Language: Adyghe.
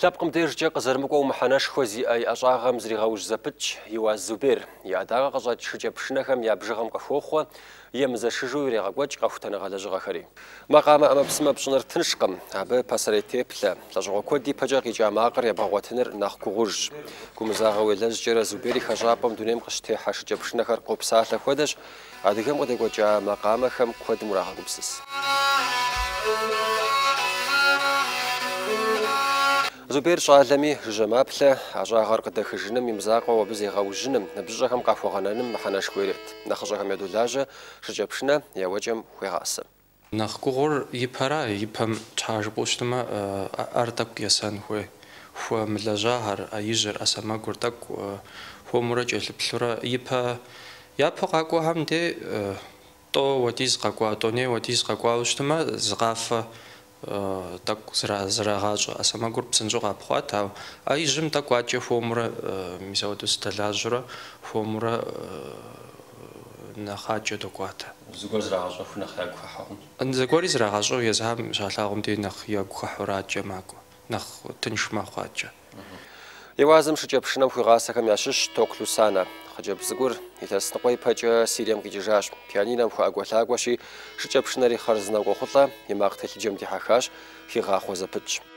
Лъэпкъым дежкӏэ къызэрымыкӏуэу мыхьэнэшхуэ зиӏэ и ӏэщӏагъэм зригъэужь зэпытщ Иуаз Зубер. И ӏэдакъэ къыщӏэкӏ шыкӏэпшынэхэм я бжыгъэм къыхохъуэ, емызэшыжу ирегъэкӏуэкӏ къэхутэныгъэ лэжьыгъэхэри. Макъамэ ӏэмэпсымэ пщӏыныр тыншкъым, абы пасэрей теплъэ, лӏэщӏыгъуэ куэд ипэкӏэ къикӏа макъыр ебгъэгъуэтыныр нэхъ гугъужщ. Гумызагъэу елэжькӏэрэ Зубер и хэщӏапӏэм дунейм къыщытехьэ шыкӏэпшынэхэр къопсалъэ хуэдэщ, Адыгэм къыдекӏуэкӏа макъамэхэм куэдым урагъэгупсыс. Зубер щӏалэми, жыжьэ маплъэ, ӏэщӏагъэр къыдэхыжыным и мызакъуэу абы зегъэужьыным, ныбжьыщӏэхэм къахуэгъэнэным мыхьэнэшхуэ ирет. Нэхъыщӏэхэм ядолажьэ, шыкӏэпшынэ еуэкӏэм хуегъасэ. Нэхъ гугъур ипэра, ипэм щхьа жыпӏэу щытмэ, ӏэр тӏэкӏу есэн хуей. Хуэмылэжьахэр, ӏэ ижьыр, ӏэ сэмэгур тӏэкӏу хуэмурэ кӏэлъыплъурэ ипэ япэу къакӏуэхэм де тӏо уэдиз къэкӏуа, тӏоней уэдиз къэкӏуауэ щытмэ, зы къафэ тӏэкӏу зрагъащӏэ. ӏэ сэмэгур псынщӏэу къапхъуат, ауэ ӏэ ижьым тӏэкӏу адэкӏэ хуэмурэ, мис ауэдэу сыдэлажьэурэ хуэмурэ нэхъ адэкӏэ докӏуатэ. Зыгуэр зрагъэщӏэху нэхъ ягу хыхьэ хъунщ. Зыгуэри зрагъэщӏэу езыхэм щалъагъум дей нэхъ ягу хыхьэурэ адэкӏэ макӏуэ, нэхъ тынш мэхъу адэкӏэ. Иуазым шыкӏэпшынэм хуигъасэхэм ящыщщ Ток Люсанэ. Хъыджэбз цӏыкӏур илъэс ныкъуэ ипэкӏэ Сирием къикӏыжащ. Пианинэм хуэӏэкӏуэлъакӏуэщи, шыкӏэпшынэри хъарзынэу къохъулӏэ, и макъ телъыджэм дихьэхащ, хигъахъуэ зэпытщ.